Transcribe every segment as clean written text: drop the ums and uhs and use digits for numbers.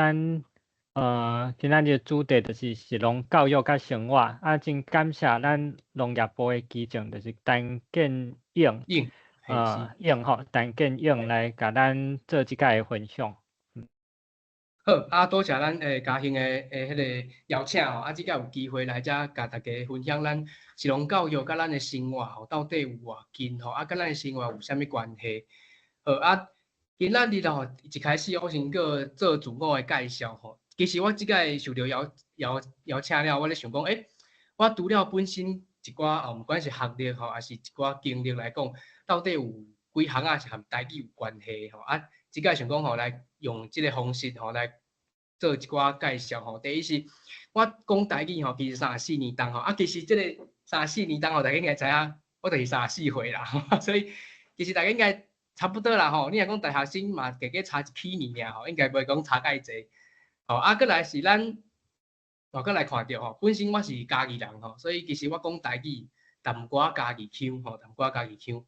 咱今仔日主題就是食農教育佮生活。啊，真感謝咱農業部的基政，就是陳建勇，勇，勇吼，陳建勇來共咱做這擺的分享。好，啊，多謝咱嘉興的彼个邀請吼，啊，這擺有機會來遮共大家分享咱食農教育佮咱的生活吼，到底有偌近吼，啊，佮咱的生活有啥物關係？好，啊，今仔日吼，一開始我先閣做自我的介紹吼。其實我這擺受著邀邀邀請了，我咧想講，我除了本身一寡哦，毋管是學歷吼，抑是一寡經歷來講，到底有幾項仔是和台語有關係吼？啊，這擺想講吼，來用這个方式吼來做一寡介紹吼。第一是，我講台語吼，其實34年冬吼，啊，其實這个三十四年冬吼，大家應該知影，我就是三十四歲啦，所以其實大家應該差不多啦吼。你若講大學生嘛，加加差一幾年爾吼，應該袂講差介濟。吼，啊，閣來是咱，哦，閣來看著吼，本身我是嘉義人吼，所以其實我講台語，淡薄仔嘉義腔吼，淡薄仔嘉義腔。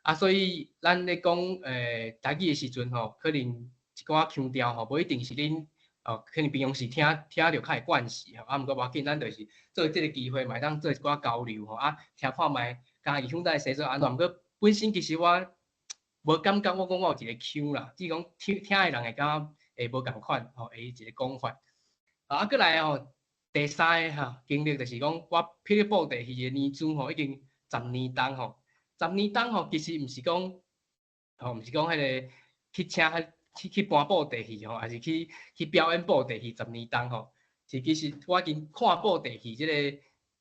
啊，所以咱咧講台語的時陣吼，可能一寡腔調吼，無一定是恁哦，可能平常時聽聽著較會慣勢吼。啊，毋過無要緊，咱就是做這个機會，嘛會當做一寡交流吼。啊，聽看覓嘉義腔底生做按怎，毋過本身其實我無感覺我講我有一個腔啦，只是講聽聽的人會感覺會無仝款吼，會一個講法。啊，閣來吼，第三个吼經歷就是講，我霹靂布袋戲的年資吼，已經十年冬吼。十年冬吼，其實毋是講，吼，毋是講彼个去請去去搬布袋戲吼，抑是去去表演布袋戲十年冬吼。是其實我已經看布袋戲這个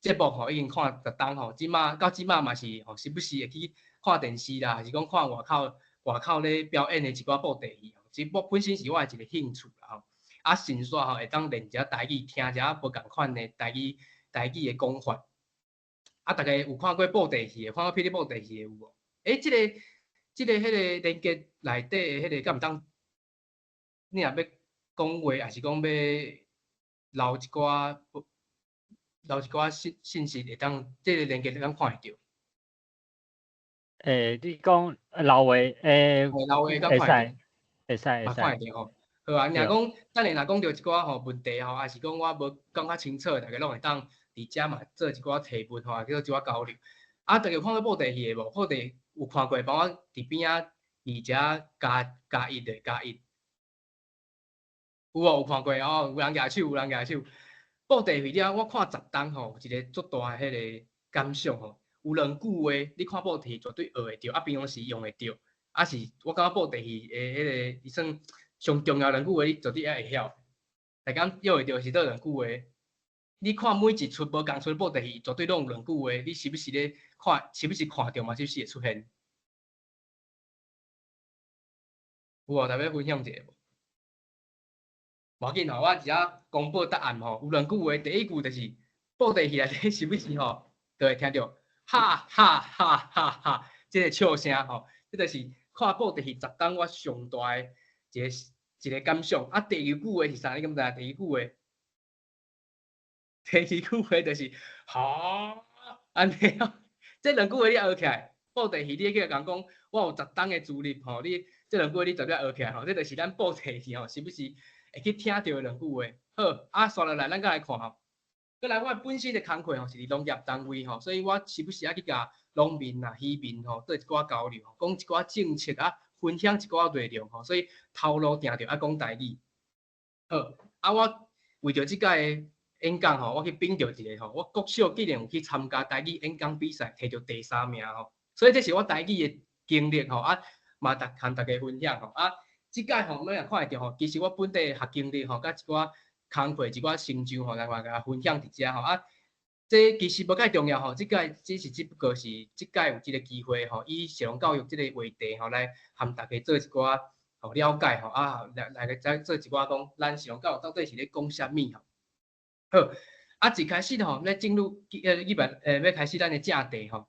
節目吼，已經看十冬吼。這馬到這馬嘛是吼，時不時會去看電視啦，抑是講看外口外口咧表演的一寡布袋戲。其實我本身是我的一個興趣啦吼。啊，順紲吼會當練一下台語，聽一下無仝款的台語台語的講法。啊，大家有看過布袋戲的，看過霹靂布袋戲的有無？這个彼个連結內底的彼个敢毋當？你若欲講話，抑是講欲留一寡留一寡信信息，會當這个連結會當看會著？你講留話，留話敢看會著？會使，會使。看會著吼。好啊，若講等下若講著一寡吼問題吼，抑是講我無講較清楚，大家攏會當佇遮嘛做一寡提問吼，叫做一寡交流。啊，大家有看過布袋戲的無？布袋有看過，幫我佇邊仔佇遮加加一的加一。有無？有看過哦？有人舉手，有人舉手。布袋戲了，我看十冬吼，有一個足大的彼个感想吼。有兩句話，你看布袋戲絕對學會著，啊，平常時用會著。啊是，我感覺布袋戲的彼个，伊算上重要兩句話，你絕對愛會曉。大家約會著是佗兩句話？你看每一齣無仝齣布袋戲，絕對攏有兩句話。你時不時咧看，時不時看著嘛，時不時會出現。有無？大家分享一下無？無要緊吼，我直接公布答案吼。有兩句話，第一句就是布袋戲內底時不時吼，就會聽著哈哈哈哈哈這個笑聲吼，這就是看布袋戲十冬我上大的一個一個感想。啊，第二句話是啥？你敢知影？第二句話，第二句話就是哈，按呢哦。這兩句話你學起來，布袋戲你會去共講，我有十冬的資歷吼，你這兩句話你絕對學起來吼。這就是咱布袋戲吼，時不時會去聽著的兩句話。好，啊，紲落來，咱閣來看吼。閣來，我本身的工課吼是佇農業單位吼，所以我時不時愛去共農民啊、漁民吼做一寡交流，講一寡政策啊，分享一寡內容吼，所以頭路定著愛講台語。好，啊，我為著這擺的演講吼，我去稟著一个吼，我國小竟然有去參加台語演講比賽，摕著第三名吼，所以這是我台語的經歷吼，啊，嘛和大家分享吼，啊，這擺吼，咱也看會著吼，其實我本地的學經歷吼，佮一寡工課一寡成就吼，來嘛共分享佇遮吼，啊，這其實無蓋重要吼，這擺只是只不過是這擺有這个機會吼，以食農教育這个話題吼，來和大家做一寡吼了解吼，啊，來來個再做一寡講，咱食農教育到底是咧講啥物吼？好，啊，一開始吼，欲進入一般欲開始咱的正題吼。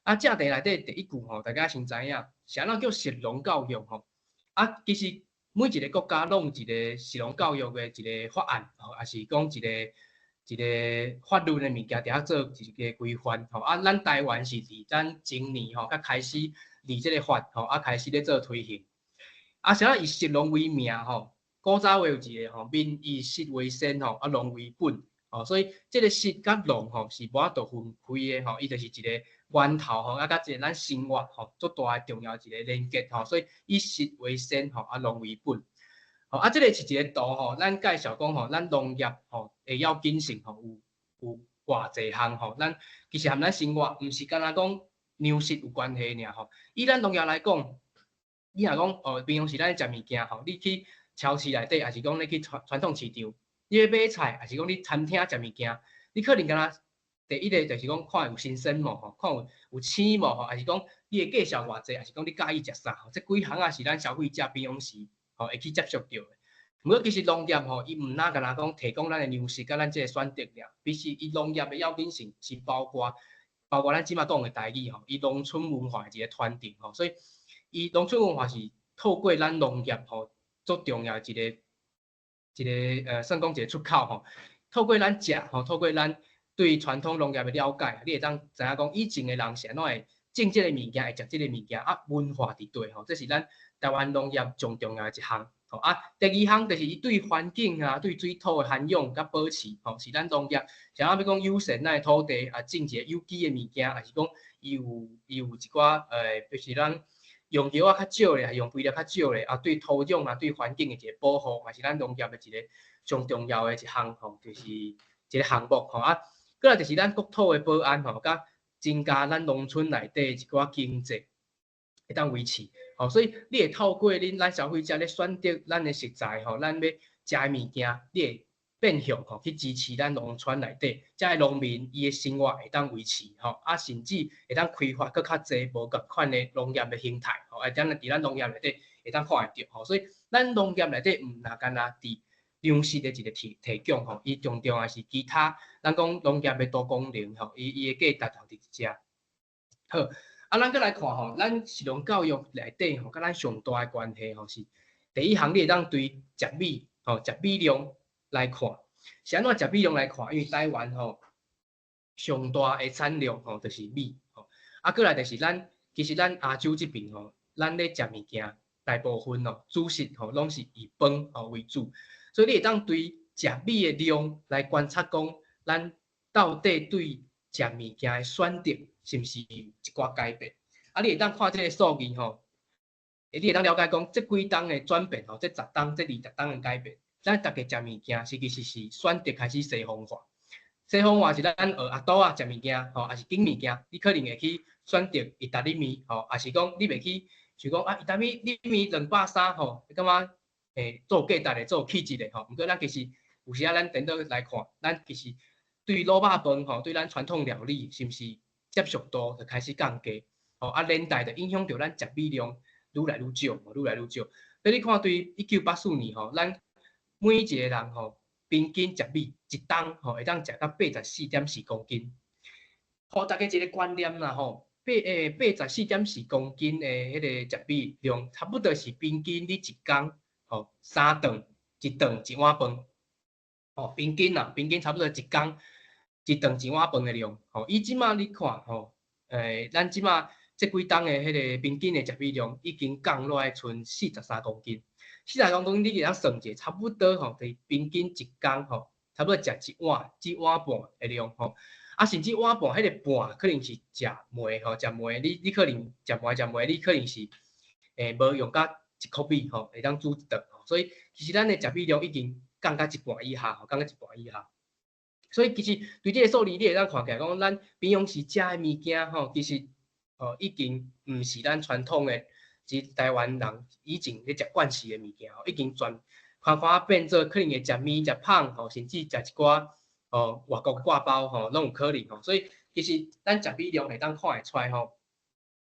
啊，正題內底第一句吼，大家先知影，啥物叫食農教育吼？啊，其實每一個國家攏有一個食農教育的一個法案吼，抑是講一個一個法律的物件，佇遐做一個規範吼。啊，咱台灣是佇咱前年吼，才開始立這個法吼，啊，開始咧做推行。啊，啥物以食農為名吼？古早話有一个吼，民以食為先吼，啊農為本，吼，所以這个食佮農吼是無法度分開的吼，伊就是一個源頭吼，啊，佮一個咱生活吼足大的重要一個連結吼，所以以食為先吼，啊農為本。吼，啊，這个是一個圖吼，咱介紹講吼，咱農業吼的要緊性吼有偌濟項吼，咱其實和咱生活毋是干焦講糧食有關係爾吼。以咱農業來講，你若講哦，平常時咱食物件吼，你去超市內底，抑是講你去傳統市場，你欲買菜，抑是講你餐廳食物件，你可能干焦第一个就是講看有新鮮無吼，看有鮮無吼，抑是講你會介紹偌濟，抑是講你佮意食啥吼，這幾項仔是咱消費者平常時吼會去接觸著的。毋過其實農業吼，伊毋若干焦講提供咱的糧食佮咱這个選擇爾，其實伊農業的要緊性是包括咱這馬講的台語吼，伊農村文化的一個傳承吼，所以伊農村文化是透過咱農業吼足重要的一個算講一個出口吼，透過咱食吼，透過咱對傳統農業的了解，你會當知影講以前的人是按怎會種這個物件，會食這個物件啊，文化佇底吼，這是咱台灣農業上重要的一項。吼啊，第二項就是伊對環境啊、對水土的涵養佮保持，吼，是咱農業。像啊欲講友善咱的土地啊，種一個有機的物件，抑是講伊有一寡就是咱用藥仔較少咧，用肥料較少咧，啊，對土壤啊、對環境的一個保護，嘛是咱農業的一個上重要的一項吼，就是一個項目吼啊。過來就是咱國土的保安吼，佮增加咱農村內底一寡經濟會當維持。吼，所以你會透過恁咱消費者咧選擇咱的食材吼，咱欲食的物件，你會變相吼去支持咱農村內底，遮的農民伊的生活會當維持吼，啊，甚至會當開發閣較濟無仝款的農業的形態吼，會當佇咱農業內底會當看會著吼，所以咱農業內底毋若干焦佇糧食的一個提供吼，伊重重要是其他咱講農業的多功能吼，伊的價值就佇遮。好，啊，咱閣來看吼，咱食農教育內底吼，佮咱上大的關係吼是第一項，你會當對食米吼，食米量來看，是按怎食米量來看？因為台灣吼上大的產量吼就是米吼，啊，過來就是咱其實咱亞洲這邊吼，咱咧食物件大部分吼主食吼攏是以飯吼為主，所以你會當對食米的量來觀察講，咱到底對食物件的選擇是毋是有一寡改變？啊，你會當看這个數字吼，你會當了解講，這幾冬的轉變吼，這10冬、這20冬的改變，咱逐家食物件是其實是選擇開始西方化。西方化是咱學阿肚仔食物件吼，抑是揀物件，你可能會去選擇意大利麵吼，抑是講你袂去想講啊，意大利麵230吼，你感覺做價值的、做氣質的吼。毋過咱其實有時仔咱顛倒來看，咱其實對滷肉飯吼，對咱傳統料理是毋是接受度就開始降低？吼啊，連帶就影響著咱食米量愈來愈少，愈來愈少。所以你看，對1984年吼，咱每一個人吼，平均食米一冬吼，會當食到84.4公斤。予大家一個觀念啦吼，84.4公斤的彼个食米量，差不多是平均你一工吼三頓，一頓一碗飯。吼，平均啦，平均差不多一工一頓一碗飯的量。吼，以這馬你看吼，咱這馬這幾冬的彼个平均的食米量已經降落來賰43公斤。43公斤你會當算者，差不多吼，就是平均一工吼，差不多食一碗至碗半的量吼。啊，甚至碗半彼个半可能是食糜吼，食糜你可能食糜食糜，你可能是無用到一箍米吼，會當煮一頓。所以其實咱的食米量已經降到一半以下，降到一半以下。所以其實對這个數字，你會當看起來講，咱平常時食的物件吼，其實吼已經毋是咱傳統的，是台灣人以前咧食慣勢的物件吼，已經全寬寬變做可能會食麵、食麭吼，甚至食一寡吼外國掛包吼，攏有可能吼。所以其實咱食米量會當看會出來吼，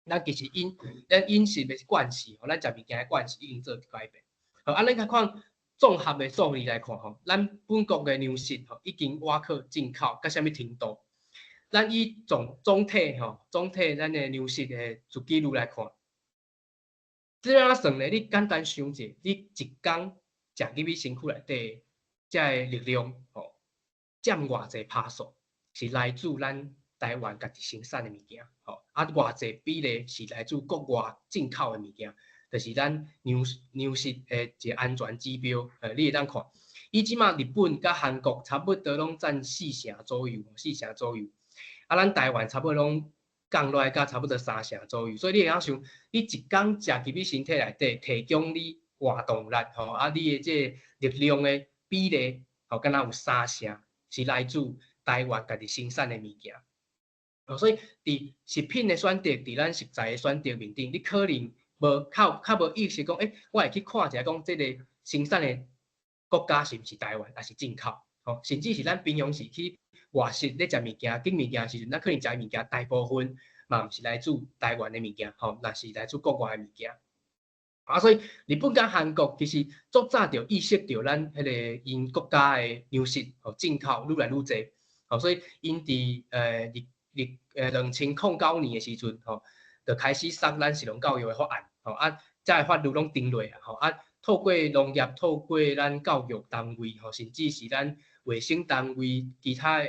咱其實咱飲食的慣勢吼，咱食物件的慣勢已經做改變。好，啊，咱較看綜合的數字來看吼，咱本國的糧食吼已經倚靠進口到啥物程度？咱以總體吼，總體咱的糧食的自給率來看，這按怎算呢？你簡單想者，你一工食入去身軀內底這个力量吼，佔偌濟趴數是來自咱台灣家己生產的物件，吼，啊，偌濟比例是來自國外進口的物件。就是咱糧食的一个安全指標，你會當看，伊這馬日本佮韓國差不多攏佔四成左右，四成左右，啊，咱台灣差不多攏降落來到差不多三成左右，所以你會曉想，你一工食入去身體內底，提供你活動力吼，啊，你的這個力量的比例，吼，敢若有三成是來自台灣家己生產的物件。哦，所以佇食品的選擇，佇咱食材的選擇面頂，你可能無較較無意識講，欸，我會去看一下講，這个生產的國家是毋是台灣，抑是進口？吼，甚至是咱平常時去外食咧食物件、揀物件的時陣，咱可能食的物件大部分嘛毋是來自台灣的物件，吼，若是來自國外的物件。啊，所以日本佮韓國其實足早就意識著咱彼个𪜶國家的糧食吼進口愈來愈濟，吼，所以𪜶佇2009年的時陣，吼，就開始殺咱食農教育的法案，吼，啊，這个法律攏定落啊，吼，啊，透過農業，透過咱教育單位，吼，甚至是咱衛生單位、其他的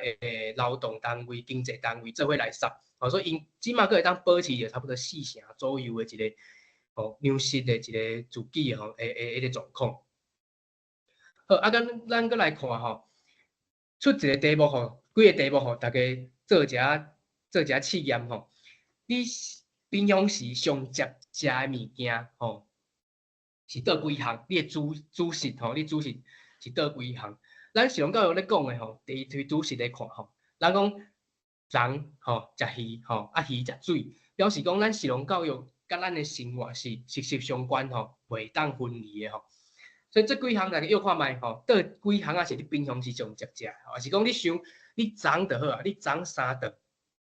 勞動單位、經濟單位做伙來殺，吼，所以𪜶這馬閣會當保持著差不多四成左右的一个吼糧食的一个自給吼，的彼个狀況。好，啊，咱閣來看吼，出一个題目吼，幾个題目吼，大家做一下試驗吼。你平常時上捷食的物件吼，是佗幾項？你的主食吼，你主食是佗幾項？咱食農教育咧講的吼，第一對主食來看吼，咱講人吼食魚吼，啊魚食水，表示講咱食農教育佮咱的生活是息息相關吼，袂當分離的吼。所以這幾項大家約看覓吼，佗幾項仔是你平常時上捷食，抑是講你想你昨就好啊，你昨三頓，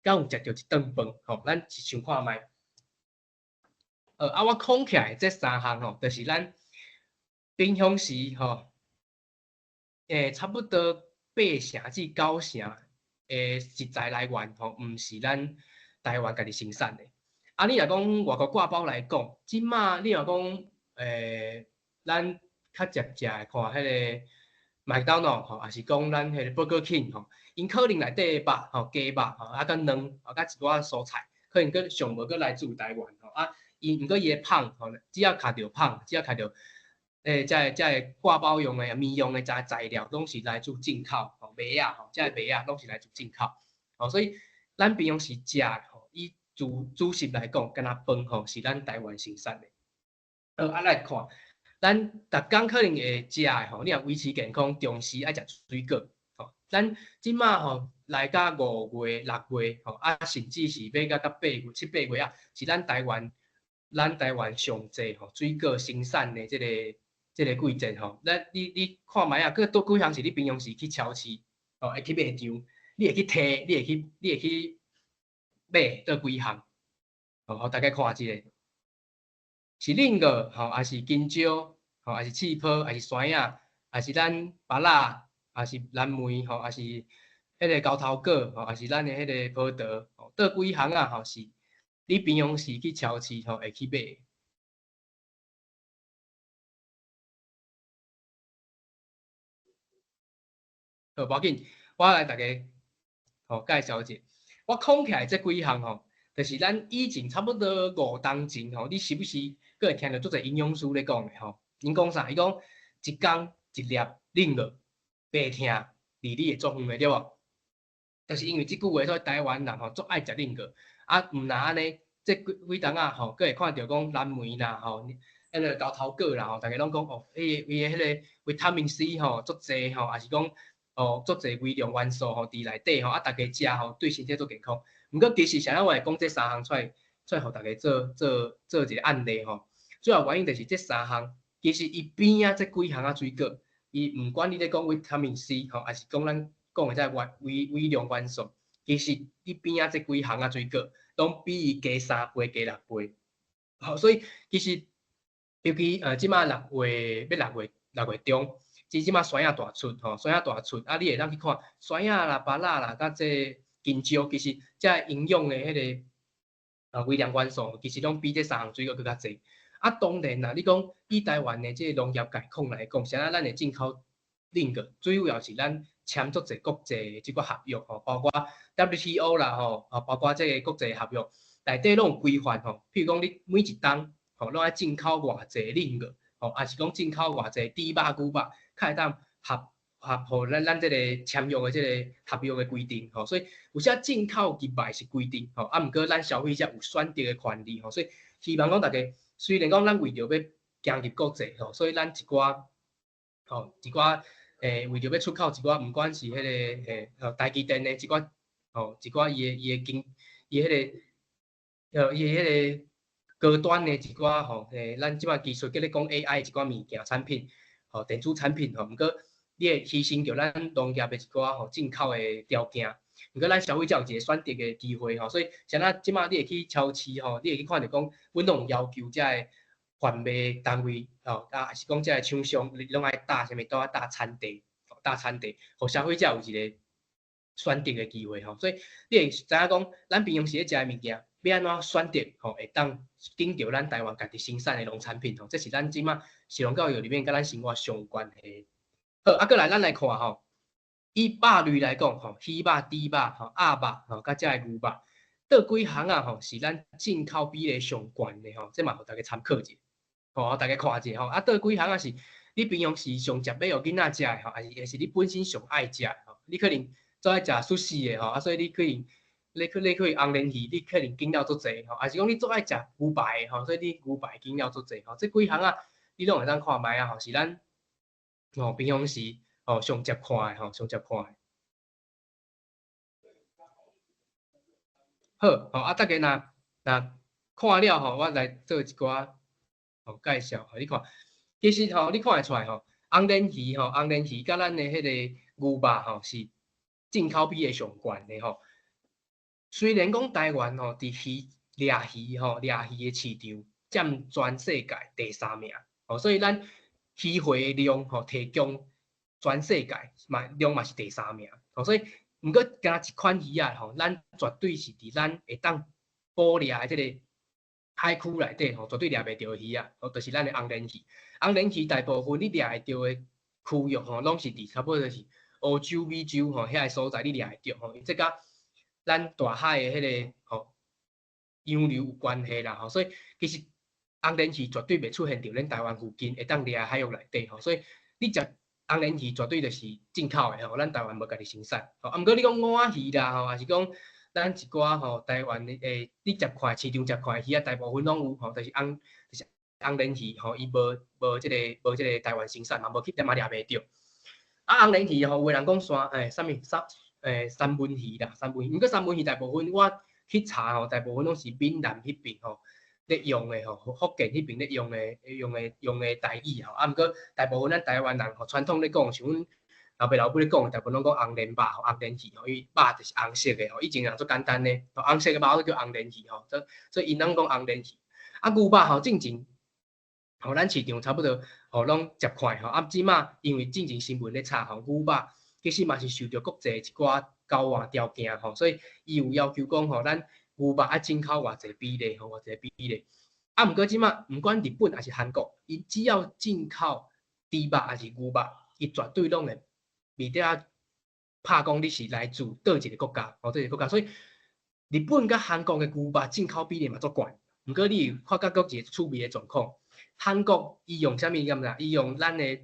敢有食著一頓飯吼？咱是想看覓。啊，我講起來這三項吼，就是咱平常時吼，差不多八成至九成的食材來源吼，毋是咱台灣家己生產的。啊，你若講外國割包來講，這馬你若講咱較捷食的看彼个麥當勞吼，抑是講咱彼个 Burger King 吼，𪜶可能內底的肉吼，雞肉吼，啊，佮卵，啊，佮一寡蔬菜，可能閣上無閣來自台灣吼，啊，伊毋過伊的麭吼，只要囥著麭，只要囥著這个割包用的、麵用的這材料，攏是來自進口吼，麥仔吼，這个麥仔攏是來自進口，吼，所以咱平常時食吼，以主食來講，敢若飯吼，是咱台灣生產的。好，啊來看，咱逐工可能會食的吼，你若維持健康，重視愛食水果，吼。咱這馬吼來到5月、6月吼，啊，甚至是欲到8月、7、8月啊，是咱台灣上濟吼水果生產的這个季節吼。咱你看覓啊？閣佗幾項是你平常時去超市吼，會去賣場，你會去提，你會去買佗幾項？吼，大家看這个，是菱角吼，抑是香蕉吼，抑是刺泡，抑是山仔，抑是咱芭樂，抑是藍莓吼，抑是彼个猴頭果吼，抑是咱的彼个葡萄，吼，佗幾項啊吼是你平常時去超市吼會去買。好，無要緊，我來逐家吼介紹一下。我講起來這幾項吼，就是咱以前差不多5冬前吼，你時不時閣會聽著足濟營養師咧講的吼。𪜶講啥？伊講一工一粒冷藥，白疼離你會足遠的對無？就是因為這句話，所以台灣人吼足愛食冷藥。啊，毋若按呢，這幾幾冬仔吼，閣會看著講藍莓啦吼，彼个猴頭果啦吼，逐家攏講哦，伊的彼个維他命 C 吼足濟吼，抑是講哦足濟微量元素吼佇內底吼，啊，逐家食吼對身體足健康。毋過其實啥物我會講這三項出來，出來予逐家做一个案例吼。主要原因就是這三項，其實伊邊仔這幾項仔水果，伊毋管你咧講維他命 C 吼，抑是講咱講的這個微量元素，其實你邊仔這幾項仔水果，攏比伊加3倍、加6倍。吼，所以其實尤其這馬6月欲6月6月中，這馬山仔大出吼，山仔大出，啊，你會當去看山仔啦、芭樂啦，佮這香蕉，其實這營養的彼个微量元素，其實攏比這三項水果閣較濟。啊，當然啦，你講以台灣的這個農業概況來講，啥物咱會進口冷藥，主要是咱簽足濟國際的這個合約吼，包括 WTO 啦吼，啊，包括這個國際合約內底攏有規範吼。譬如講，你每一冬吼，攏愛進口偌濟冷個，吼，抑是講進口偌濟豬肉、牛肉，較會當合合乎咱這個簽約的這個合約的規定，吼，所以有時進口入來是規定，吼，啊，毋過咱消費者有選擇的權利，吼，所以希望講大家雖然講咱為著欲行入國際，吼，所以咱一寡吼一寡為著欲出口一寡，毋管是彼個台積電的一寡吼一寡伊的伊的經伊彼個伊的彼個高端的一寡吼咱這擺技術叫咧講 AI 一寡物件產品，吼電子產品吼，毋過你會犧牲著咱農業的一寡吼進口的條件，毋過咱消費者有一個選擇的機會吼，所以像咱這擺你會去超市吼，你會去看著講，阮攏有要求遮个販賣單位吼，啊，抑是講遮个廠商，你攏愛打啥物，都愛打產地，打產地，予消費者有一個選擇的機會吼，所以你會知影講，咱平常時咧食的物件，欲按怎選擇吼，會當揀著咱台灣家己生產的農產品吼，這是咱這擺食農教育裡面佮咱生活相關的。好，啊，閣來咱來看吼，以肉類來講吼，魚肉、豬肉、吼鴨肉吼，佮遮个牛肉，佗幾項仔吼是咱進口比例上懸的吼，這嘛予大家參考者，吼，大家看者吼，啊，佗幾項仔是你平常時上食欲予囡仔食的吼，抑是你本身上愛食的吼，你可能做愛食壽司的吼，啊，所以你可能紅鰱魚，你可能揀了足濟吼，抑是講你足愛食牛排的吼，所以你牛排揀了足濟吼，這幾項仔你攏會當看覓仔吼，是咱吼平常時吼上捷看的吼，上捷看的。好，吼啊，大家若若看了吼，我來做一寡吼介紹，予你看。其實吼，你看會出來吼，紅鰱魚吼，紅鰱魚佮咱的彼个牛肉吼是進口比例上懸的吼。雖然講台灣吼佇魚掠魚吼掠魚的市場佔全世界第三名，吼，所以咱魚貨的量吼提供全世界嘛量嘛是第三名，吼，所以毋過敢若一款魚仔吼，咱絕對是佇咱會當捕掠的這个海區內底吼，絕對掠袂著的魚仔，吼，就是咱的紅鰱魚。紅鰱魚大部分你掠會著的區域吼，攏是佇差不多就是歐洲、美洲吼遐个所在你掠會著吼，這佮咱大海的彼个吼洋流有關係啦吼，所以其實紅鰱魚絕對袂出現佇咱台灣附近會當掠的海域內底吼，所以你食紅鰱魚絕對就是進口的吼，咱台灣無家己生產吼。啊，毋過你講吳仔魚啦吼，抑是講咱一寡吼台灣的你食看市場食看的魚仔，大部分攏有吼，就是紅就是紅鰱魚吼，伊無無這个無這个台灣生產嘛，無去嘛掠袂著。啊，紅鰱魚吼，有的人講山啥物三三文魚啦，三文魚，毋過三文魚大部分我去查吼，大部分攏是閩南彼邊吼咧用的吼，福建彼邊咧用的用的用的台語吼。啊，毋過大部分咱台灣人吼傳統咧講，像阮老爸老母咧講，大部分攏講紅鰱肉吼，紅鰱魚吼，因為肉就是紅色的吼，以前人足簡單的，紅色的肉都叫紅鰱魚吼，所以𪜶攏講紅鰱魚。啊，牛肉吼，進前吼，咱市場差不多吼攏捷看吼，啊，這馬因為進前新聞咧查吼，牛肉其實嘛是受著國際一寡交換條件吼，所以伊有要求講吼，咱牛肉愛進口偌濟比例吼，偌濟比例。啊，毋過這馬毋管日本抑是韓國，伊只要進口豬肉抑是牛肉，伊絕對攏會袂得啊拍講你是來自佗一個國家，吼，佗一個國家。所以日本佮韓國的牛肉進口比例嘛足懸。毋過你會發覺閣一個趣味的狀況，韓國伊用啥物你敢知？伊用咱的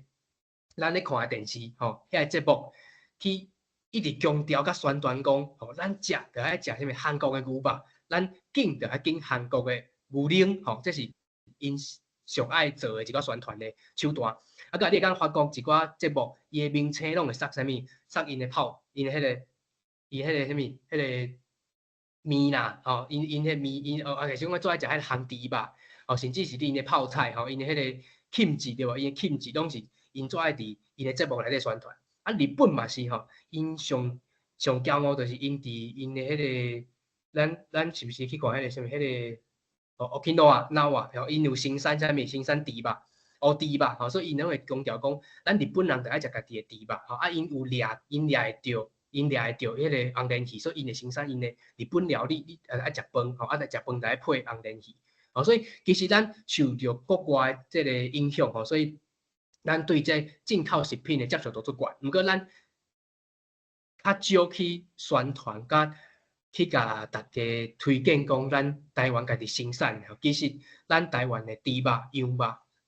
咱咧看的電視吼，遐個節目去一直強調佮宣傳講，吼，咱食著愛食啥物韓國的牛肉，咱揀著愛揀韓國的牛奶，吼，這是𪜶上愛做的一寡宣傳的手段。啊，閣你會當發覺一寡節目，伊的名稱攏會送啥物？送𪜶的泡，𪜶的彼个，伊彼个啥物？彼个麵啦，吼，𪜶𪜶彼麵，𪜶哦，啊，就是講做愛食彼个烘豬肉，哦，甚至是𪜶的泡菜，吼，𪜶的彼个 kimchi 對無？𪜶的 kimchi 攏是𪜶做愛佇𪜶的節目內底宣傳。啊，日本嘛是吼，𪜶上上驕傲就是𪜶佇𪜶的彼个，咱咱是毋是去看彼个啥物？彼个哦，沖縄吼，𪜶有生產啥物？生產豬肉，烏豬肉，吼，所以𪜶攏會強調講，咱日本人著愛食家己的豬肉，吼，啊，𪜶有掠，𪜶掠會著，𪜶掠會著彼個紅鰱魚，所以𪜶會生產𪜶的日本料理，你愛食飯，吼，啊，食飯著愛配紅鰱魚，吼，所以其實咱受著國外的這個影響，吼，所以咱對這進口食品的接受度足懸，毋過咱較少去宣傳，佮去共大家推薦講，咱台灣家己生產的吼，其實咱台灣的豬肉、羊肉、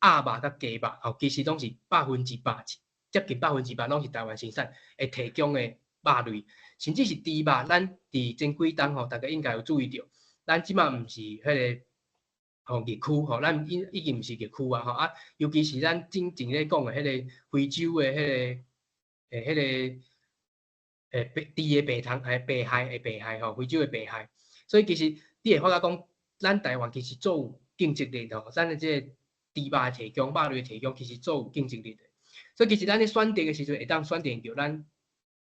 鴨肉佮雞肉吼，其實攏是100%，接近百分之百攏是台灣生產會提供的肉類，甚至是豬肉，咱佇前幾冬吼，大家應該有注意著，咱這馬毋是彼个吼疫區吼，咱已經毋是疫區啊吼啊，尤其是咱進前咧講的彼个非洲的彼个白豬的白湯的病害吼，非洲的病害，所以其實你會發覺講，咱台灣其實足有競爭力吼，咱的這个豬肉的提供、肉類的提供，其實足有競爭力的。所以其實咱咧選擇的時陣，會當選擇著咱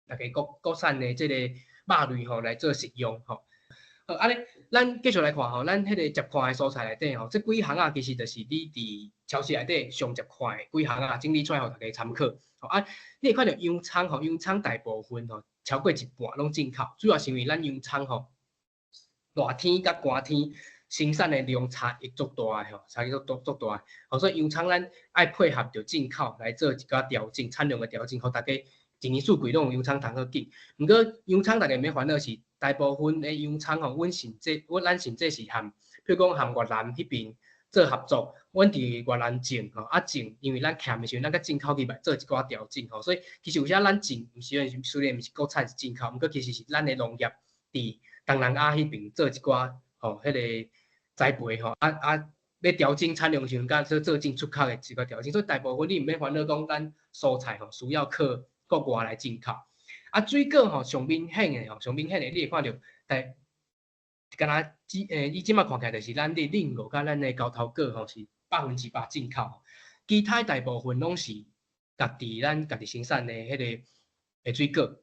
家己國產的這個肉類吼來做食用吼。好，按呢，咱繼續來看吼，咱彼个捷看的蔬菜內底吼，這幾項仔其實就是你佇超市內底上捷看的幾項仔，整理出來予大家參考。吼啊，你會看著洋蔥吼，洋蔥大部分吼超過一半攏進口，主要是因為咱洋蔥吼熱天佮寒天生產的量差異足大的吼，差異足足足大的。吼，所以洋蔥咱愛配合著進口來做一寡調整，產量的調整，予大家一年四季攏有洋蔥通好揀。毋過洋蔥大家毋免煩惱是，大部分的洋蔥吼，阮甚至阮咱甚至是和，比如講和越南彼爿做合作，阮佇越南種吼，啊種，因為咱欠的時陣，咱閣進口去來做一寡調整吼，所以其實有時咱種，毋是雖然毋是國產是進口，毋過其實是咱的農業佇東南亞彼爿做一寡吼，彼个栽培吼，啊啊，欲調整產量的時陣，佮做做進出口的一個調整，所以大部分你毋免煩惱講咱蔬菜吼需要靠國外來進口。啊，水果吼上明顯的吼，上明顯的你會看著，但敢若這你這馬看起來就是咱的冷五佮咱的猴頭果吼是100%進口，其他大部分攏是家己咱家己生產的彼个的水果。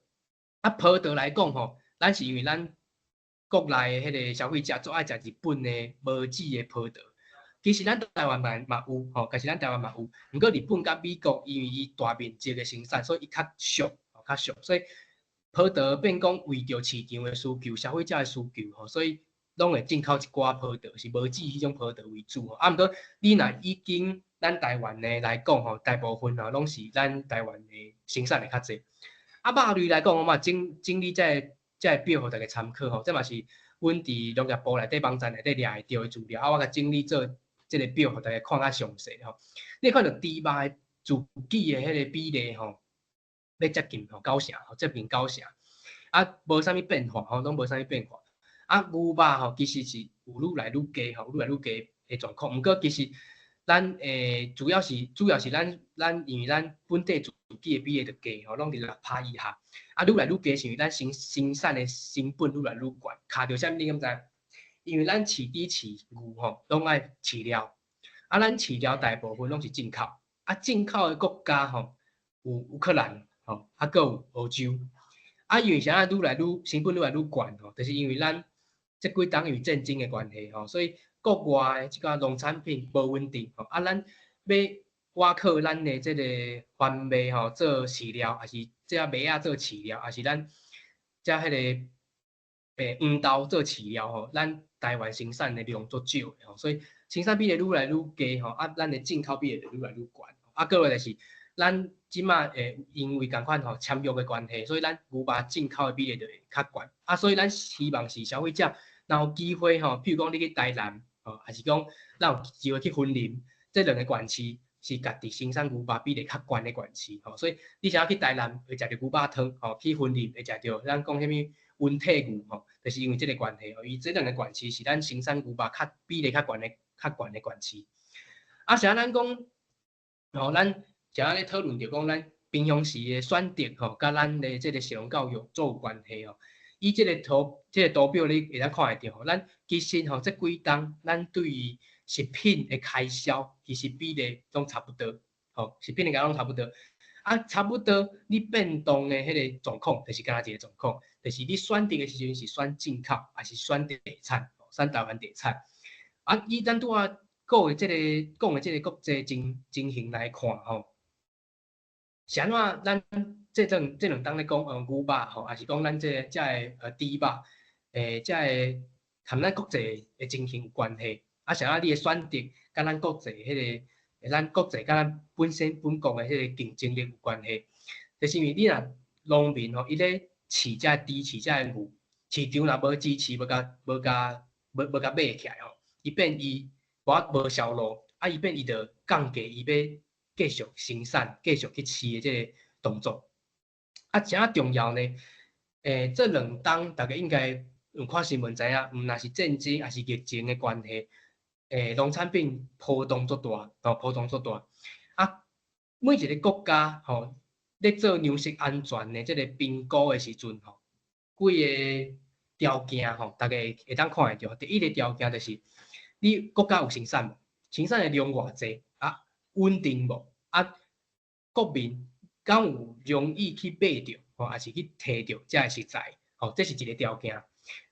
啊，葡萄來講吼，咱是因為咱國內的彼个消費者足愛食日本的無籽的葡萄。其實咱台灣嘛嘛有吼，其實咱台灣嘛有，毋過日本佮美國因為伊大面積的生產，所以伊較俗，較俗，所以葡萄變講為著市場的需求、消費者的需求吼，所以攏會進口一寡葡萄，是無籽彼種葡萄為主吼。啊，毋過你若以經咱台灣的來講吼，大部分吼攏是咱台灣的生產的較濟。啊，肉類來講，我嘛整整理這個表予大家參考吼，這嘛是阮佇農業部內底網站內底掠會著的資料，啊，我共整理做這個表，予大家看較詳細吼。你會看著豬肉的自給的彼個比例吼，欲接近吼九成，吼接近九成，啊，無啥物變化吼，攏無啥物變化。啊，牛肉吼其實是有愈來愈低吼，愈來愈低的狀況。毋過其實咱主要是咱因為咱本地自給的比例就低吼，攏佇6%以下。啊，愈來愈低是因為咱生產的成本愈來愈懸，卡著啥物你敢知？因為咱飼豬飼牛吼，攏愛飼料，啊，咱飼料大部分攏是進口，啊，進口的國家吼有烏克蘭吼，啊，閣有歐洲。啊，因為啥愈來愈成本愈來愈懸吼，就是因為咱這幾冬因為戰爭的關係吼，所以國外的這個農產品無穩定吼，啊，咱欲倚靠咱的這個番麥吼做飼料，抑是這麥仔做飼料，抑是咱這彼个黃豆做飼料吼，咱台灣生產的量足少的吼，所以生產比例愈來愈低吼，啊，咱的進口比例就愈來愈懸。啊，閣落就是咱這馬因為仝款吼簽約的關係，所以咱牛肉進口的比例就會較懸。啊，所以咱希望是消費者若有機會吼，譬如講你去台南吼，抑是講咱有機會去雲林，這兩个縣市是家己生產牛肉比例較懸的縣市吼，所以你想欲去台南會食著牛肉湯吼，去雲林會食著咱講啥物溫體牛吼，就是因為這个關係吼，伊這兩个縣市是咱生產牛肉較比例較懸的縣市。啊，啥咱講吼，咱啥咧討論著講咱平常時的選擇吼，佮咱的這個食農教育足有關係吼。以這個圖表你會當看會著吼，咱其實吼這幾冬咱對於食品的開銷其實比例攏差不多，吼，食品的價攏差不多。啊，差不多你變動的彼个狀況，就是敢若一个狀況，就是你選擇的時陣是選進口，抑是選地產，選台灣地產。啊，以咱拄仔講的這個國際情形來看吼，是按怎咱這兩冬咧講牛肉吼，抑是講咱這個豬肉，這个含咱國際的情形有關係。啊，啥啊你的選擇佮咱國際彼个，咱國際佮咱本身本國的彼个競爭力有關係。就是因為你若農民吼，伊咧飼這個豬飼這個牛，市場若無支持，無共買起來吼，伊變伊無銷路，啊，伊變伊就降低伊欲繼續生產、繼續去飼的這個動作。啊，誠重要呢，這兩冬大家應該有看新聞知影，毋但是戰爭，抑是疫情的關係，農產品波動足大，吼，波動足大。啊，每一個國家吼，咧做糧食安全的這個評估的時陣吼，幾个條件吼，大家會當看會著。第一个條件就是，你國家有生產無？生產的量偌濟？啊，穩定無？啊，國民敢有容易去買著，吼，抑是去提著這个食材？吼，這是一个條件。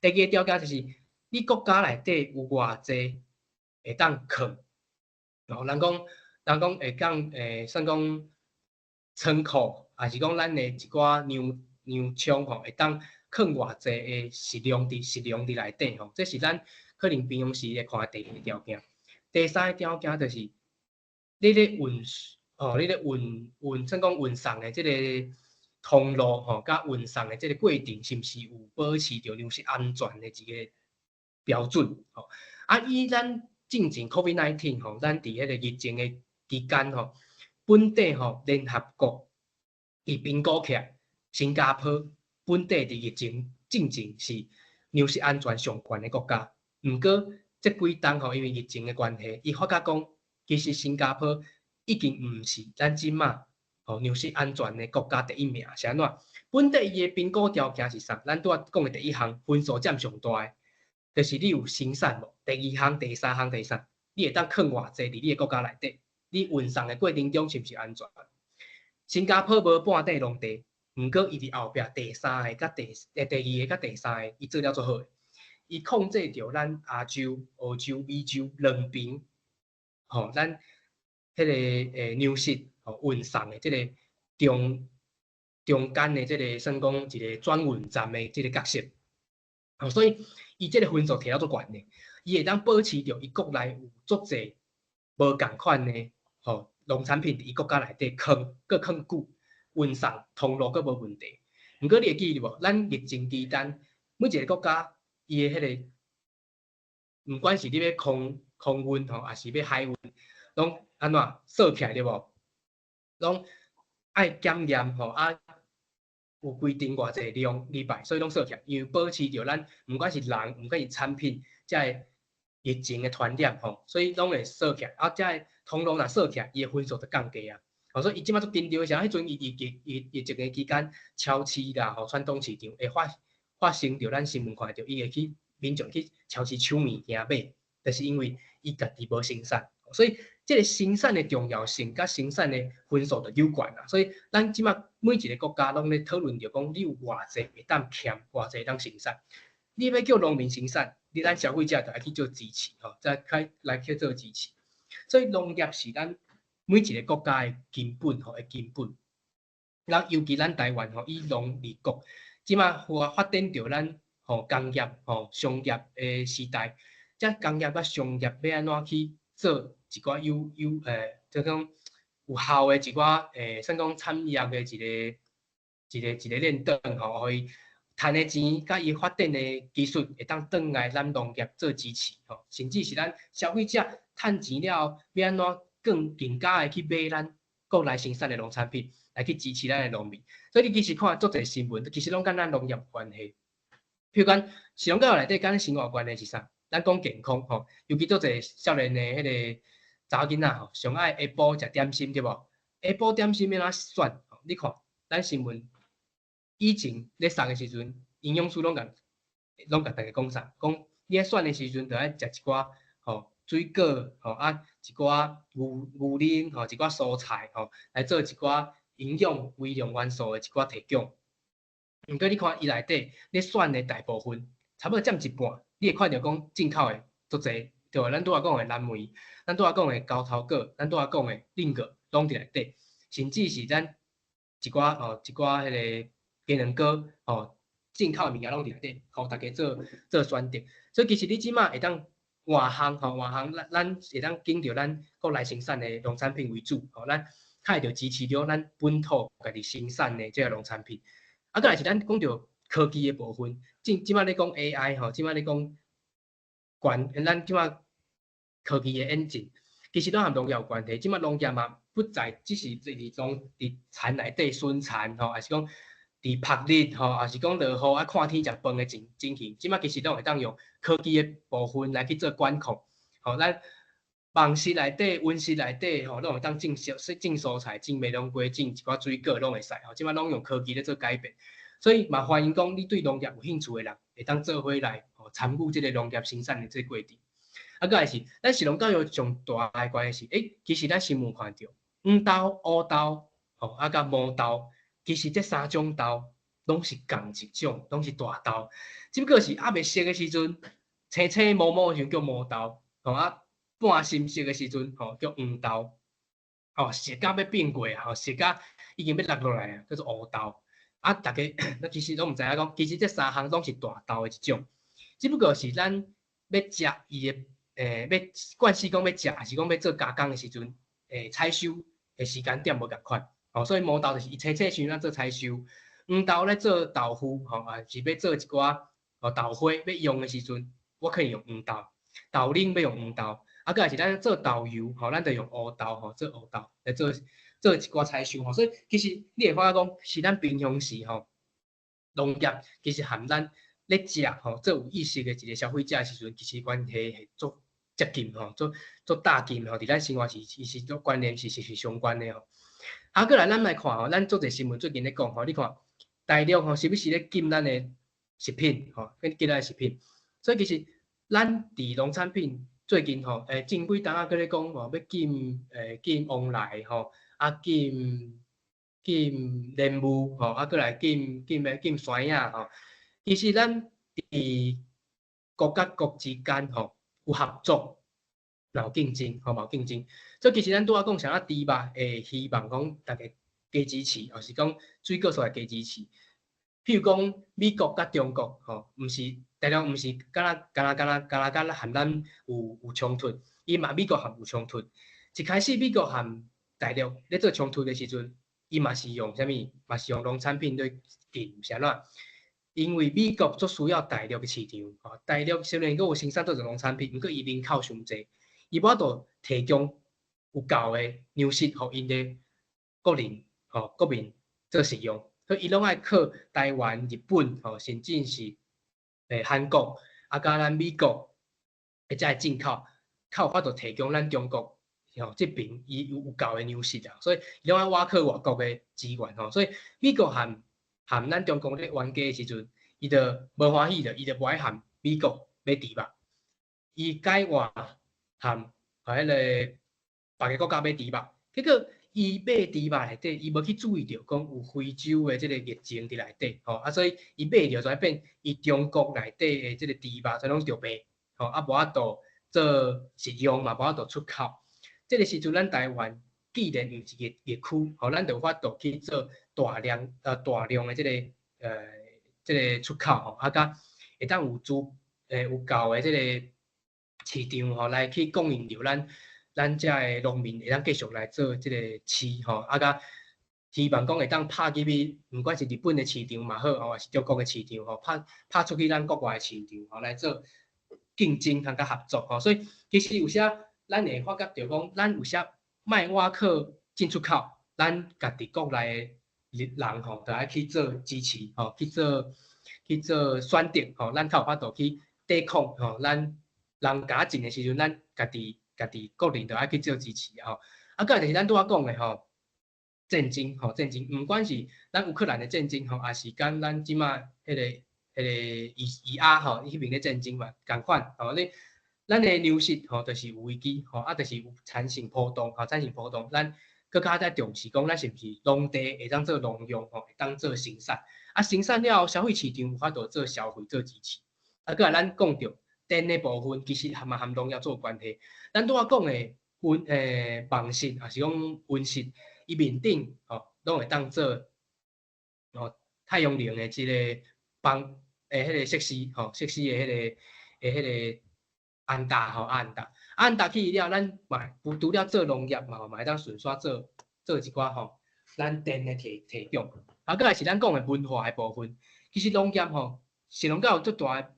第二个條件就是，你國家內底有偌濟會當囥，吼，人講會當算講倉庫，抑是講咱的一寡糧倉吼，會當囥偌濟的食糧佇內底吼，這是咱可能平常時會看的第二个條件。第三个條件就是，你咧運吼，你咧運運算講運送的這个通路吼，佮運送的這个過程，是毋是有保持著糧食安全的一个標準吼？啊，以咱進前 COVID-19 吼，咱佇彼个疫情的期間吼，本底吼聯合國伊評估起來，新加坡本底佇疫情進前是糧食安全上懸的國家，毋過這幾冬吼，因為疫情的關係，伊發覺講，其實新加坡已經毋是咱這馬吼糧食安全的國家第一名，是按怎？本底伊的評估條件是啥？咱拄仔講的第一項分數佔上大的，就是你有生產無？第二項、第三項、第三，你會當囥偌濟佇你的國家內底？你運送的過程中是毋是安全？新加坡無半塊農地，毋過伊佇後壁第三个佮第二个佮第三个，伊做了足好的，伊控制著咱亞洲、澳洲、美洲兩邊，吼，咱彼个糧食吼運送的這个中間的這个算講一个轉運站的這个角色，吼，所以伊這个分數提了足懸的，伊會當保持著伊國內有足濟無仝款的吼農產品佇伊國家內底囥，閣囥久，運送通路閣無問題。毋過你會記得無？咱疫情期間，每一个國家伊的彼个，毋管是你欲空運吼，抑是欲海運，攏按怎鎖起來對無？攏愛檢驗吼，啊有規定偌濟量禮拜，所以攏鎖起來，因為保持著咱毋管是人，毋管是產品，這个疫情的傳染吼，所以攏會鎖起來。啊，這个通路若鎖起來，伊的分數就降低啊。吼，所以伊這馬足緊張的時陣，彼陣伊疫情的期間，超市啦吼，傳統市場會發生著咱新聞看著，伊會去民眾去超市搶物件買，就是因為伊家己無生產，所以這个生產的重要性佮生產的分數就有關啦。所以咱這馬每一个國家攏咧討論著講，你有偌濟會當欠，偌濟會當生產。你欲叫農民生產，你咱消費者就愛去做支持吼，再開來去做支持。所以農業是咱每一个國家的根本吼，的根本。咱尤其咱台灣吼，以農立國，這馬發展著咱吼工業吼商業的時代，這工業佮商業欲按怎去做一寡有，就講有效的一寡算講產業的一個鏈轉吼，予伊趁的錢佮伊發展的技術會當轉來咱農業做支持吼，甚至是咱消費者趁錢了後，欲按怎更加的去買咱國內生產的農產品，來去支持咱的農民。所以你其實看足濟新聞，其實攏佮咱農業有關係。譬如講，食農教育內底佮咱生活有關係是啥？咱講健康吼，尤其足濟少年的彼个查某囡仔吼，上愛下晡食點心對無？下晡點心欲按怎選？你看，咱新聞以前咧送的時陣，營養師攏共大家講啥？講你咧選的時陣，著愛食一寡吼水果吼啊，一寡牛奶吼，一寡蔬菜吼，來做一寡營養微量元素的一寡提供。毋過你看伊內底咧選的大部分，差不多佔一半，你會看著講進口的足濟，對無？咱拄仔講的藍莓，咱拄仔講的猴頭果，咱拄仔講的冷果，攏佇內底，甚至是咱一寡吼一寡彼个雞卵糕吼，進口的物件攏佇內底，予大家做選擇。所以其實你這馬會當換項吼，換項咱會當揀著咱國內生產的農產品為主，吼，咱較會著支持著咱本土家己生產的這个農產品。啊，閣來是咱講著科技的部分，這擺咧講 AI 吼，這擺咧講關，咱這擺科技的演進，其實攏和農業有關係。這擺農業嘛，不再只是佇種佇田內底巡田吼，抑是講佇曝日吼，抑是講落雨啊看天食飯的情形，這擺其實攏會當用科技的部分來去做管控。吼，咱網室內底、溫室內底吼，攏會當種種蔬菜、種麥冬瓜、種一寡水果，攏會使吼。這擺攏用科技咧做改變，所以嘛歡迎講你對農業有興趣的人，會當做伙來吼參與這个農業生產的這个過程。啊，閣來是，咱食農教育上大的關係是，其實咱新聞看著黃豆、烏豆，吼，啊佮毛豆，其實這三種豆攏是仝一種，攏是大豆，只不過是猶未熟的時陣，青青毛毛的時陣叫毛豆，吼啊，半深色的時陣，吼叫黃豆，吼熟甲欲變過啊，吼熟甲已經欲落落來啊，叫做烏豆。啊，逐家咱其實攏毋知影講，其實這三項攏是大豆的一種，只不過是咱欲食伊的，欲慣勢講欲食，抑是講欲做加工的時陣，採收的時間點無仝款，吼，所以毛豆就是伊青青時陣咱做採收，黃豆咧做豆腐，吼，抑是欲做一寡吼豆花欲用的時陣，我可以用黃豆，豆奶欲用黃豆，啊，閣來是咱做豆油，吼，咱就用烏豆，吼，做烏豆來做做一寡採收，吼，所以其實你會發覺講，是咱平常時吼，農業其實含咱咧食吼，做有意識的一个消費者的時陣，其實關係會足接近吼，足足搭近吼，佇咱生活是其實都關聯是息息相關的吼。啊，閣來咱來看吼，咱足濟新聞最近咧講吼，你看大陸吼是不是咧禁咱的食品吼，禁咱的食品，所以其實咱佇農產品最近吼，前幾冬仔閣咧講吼，欲禁禁旺來吼，啊禁禁蓮霧吼，啊閣來禁禁欲禁山仔吼。其實咱佇國佮國之間吼有合作，嘛有競爭，吼嘛有競爭。所以其實咱拄仔講啥物豬肉會希望講逐家加支持，抑是講水果所來加支持。譬如講美國佮中國吼，毋是大陸，毋是敢若敢若敢若敢若敢和咱有衝突，伊嘛美國和有衝突。一開始美國和大陸咧做衝突的時陣，伊嘛是用啥物？嘛是用農產品咧禁，是按怎？因為美國足需要大陸的市場，吼，大陸雖然閣有生產做農產品，毋過伊人口傷濟，伊無法度提供有夠的糧食予𪜶的國人，吼，國民做食用，所以伊攏愛靠台灣、日本，吼，甚至是韓國，啊，佮咱美國，會才會進口，較有法度提供咱中國，吼，這爿伊有夠的糧食啊，所以伊攏愛倚靠外國的資源，吼，所以美國和和咱中國咧冤家的時陣，伊就無歡喜著，伊就無愛和美國買豬肉，伊改換和彼个別个國家買豬肉，結果伊買豬肉內底，伊無去注意著講有非洲的這个疫情佇內底，吼，啊，所以伊買著就變伊中國內底的這个豬肉全攏著病，吼，啊，無法度做食用嘛，無法度出口。這个時陣，咱台灣既然毋是疫區，吼，咱就有法度去做大量的這个出口，吼，啊，佮會當有資有夠的這个市場，吼，來去供應著咱遮的農民會當繼續來做這个飼，吼，啊，佮希望講會當拍入去，毋管是日本的市場嘛好，吼，抑是中國的市場，吼，拍出去咱國外的市場，吼，來做競爭佮合作，吼，所以其實有時咱會發覺著講，咱有時莫倚靠進出口，咱家己國內的人吼，就愛去做支持，吼，去做選擇，吼，咱較有法度去抵抗，吼，咱人共進的時陣，咱家己國人就愛去做支持，吼。啊，閣來就是咱拄仔講的吼，戰爭，吼，戰爭，毋管是咱烏克蘭的戰爭，吼，抑是講咱這馬彼个以阿吼，彼爿咧戰爭嘛，仝款，吼，你咱的糧食吼，就是有危機，吼，啊，就是有產生波動，吼，產生波動，咱閣較在重視講，咱是毋是農地會當做農用，吼，會當做生產，啊，生產了後，消費市場有法度做消費做支持。啊，閣來咱講著電的部分，其實嘛和農業做關係。咱拄仔講的溫網室，抑是講溫室，伊面頂吼，攏會當做吼太陽能的這个幫彼个設施，吼，設施的彼个安搭吼，安搭，安搭起了，咱嘛除除了做農業嘛，嘛會當順紲做做一寡吼，咱電的提供。啊，閣來是咱講的文化的部分，其實農業吼，食農教育足大的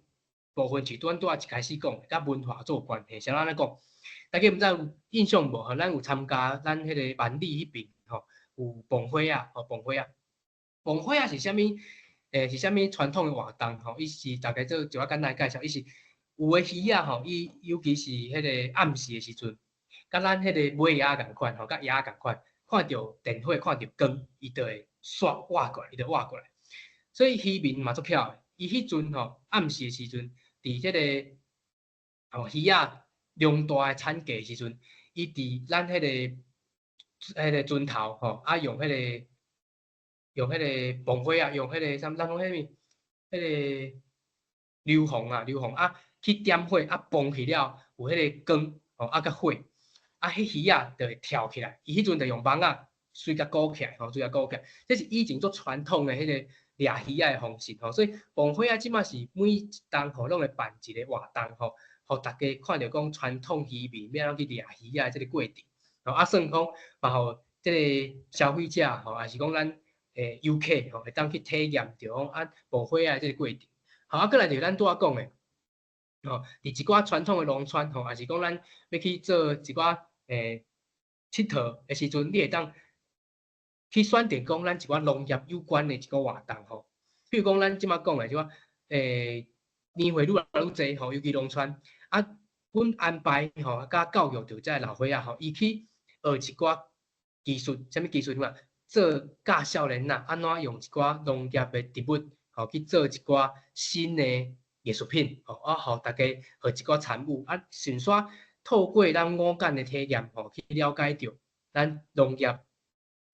部分是拄仔一開始講的，佮文化做關係。像按呢講，大家毋知有印象無？吼，咱有參加咱彼个萬里彼邊吼，有磅火仔，吼，磅火仔。磅火仔是啥物？是啥物傳統的活動？吼，伊是大家做一寡簡單介紹，伊是有的魚仔吼，伊尤其是彼个暗時的時陣，佮咱彼个尾仔仝款吼，佮餛仔仝款，看著電火，看著光，伊就會煞活過來，伊就活過來。所以漁民嘛足巧的，伊彼陣吼暗時的時陣，佇彼个吼魚仔量大的產季的時陣，伊佇咱彼個船頭吼，啊用彼個磅火仔，用彼個啥物，咱講彼物，彼個硫磺啊，硫磺啊去點火啊，磅起了有彼個光吼，啊佮火，啊彼魚仔就會跳起來，伊彼陣就用網仔隨共裹起來，吼，隨共裹起來，這是以前足傳統的彼個掠魚仔的方式吼，所以磅火仔這馬是每一冬吼攏會辦一個活動吼，予大家看著講傳統漁民欲按怎去掠魚仔的這個過程，吼啊算講嘛予這個消費者吼，抑是講咱遊客吼會當去體驗著講啊磅火仔的這個過程。好啊，閣來就是咱拄仔講的，吼，佇一寡傳統的農村吼，抑是講咱欲去做一寡𨑨迌的時陣，你會當去選擇講咱一寡農業有關的一個活動吼。比如講咱這馬講的這寡年歲愈來愈濟吼，尤其農村啊，阮安排吼，佮教育著這个老歲仔吼，伊去學一寡技術，啥物技術嘛？做教少年仔按怎用一寡農業的植物吼去做一寡新的藝術品吼，啊，予大家學一寡參與，啊，順紲透過咱五感的體驗吼，去了解著咱農業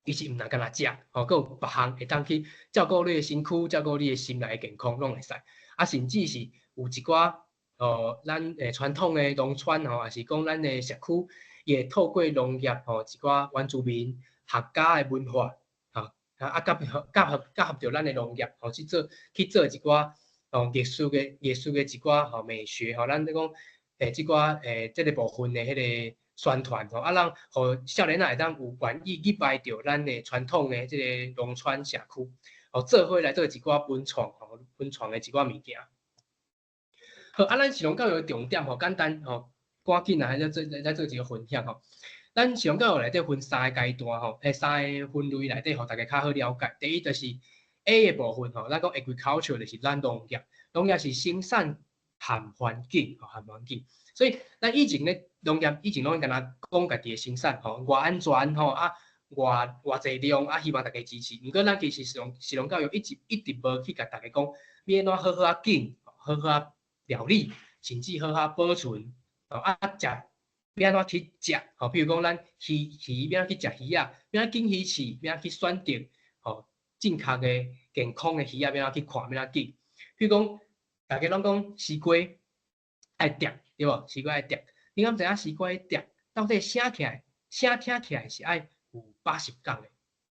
其實毋但干焦食，吼，閣有別項會當去照顧你的身軀，照顧你的心內的健康，攏會使。啊，甚至是有一寡吼，咱傳統的農村吼，抑是講咱的社區，伊會透過農業吼，一寡原住民客家的文化，吼，啊，結合著咱的農業，吼，去做一寡吼藝術的一寡吼美學，吼，咱咧講這寡這个部分的彼個宣傳吼，啊，咱予少年仔會當有願意去來著咱的傳統的這个農村社區，吼，做伙來做一寡文創吼，文創的一寡物件。好，啊，咱食農教育的重點吼，簡單吼，趕緊來來做一個分享吼。咱食農教育內底分三个階段吼，三个分類內底，予大家較好了解。第一就是 A 的部分吼，咱講 agriculture 就是咱農業，農業是生產和環境，吼，和環境。所以咱以前咧農業以前攏干焦講家己的生產吼，偌安全吼，啊，偌濟量啊，希望大家支持。毋過咱其實食農教育一直一直無去共大家講，欲按怎好好仔耕，好好仔料理，甚至好好保存，吼啊食。欲按怎去食？吼，比如講咱魚欲按怎去食魚仔，欲按怎揀魚翅，欲按怎去選擇吼正確的健康的魚仔，欲按怎去看，欲按怎揀。比如講，大家攏講西瓜愛摘，對無？西瓜愛摘，你敢知影西瓜摘到底啥起來？啥聽起來是愛有把濕感的，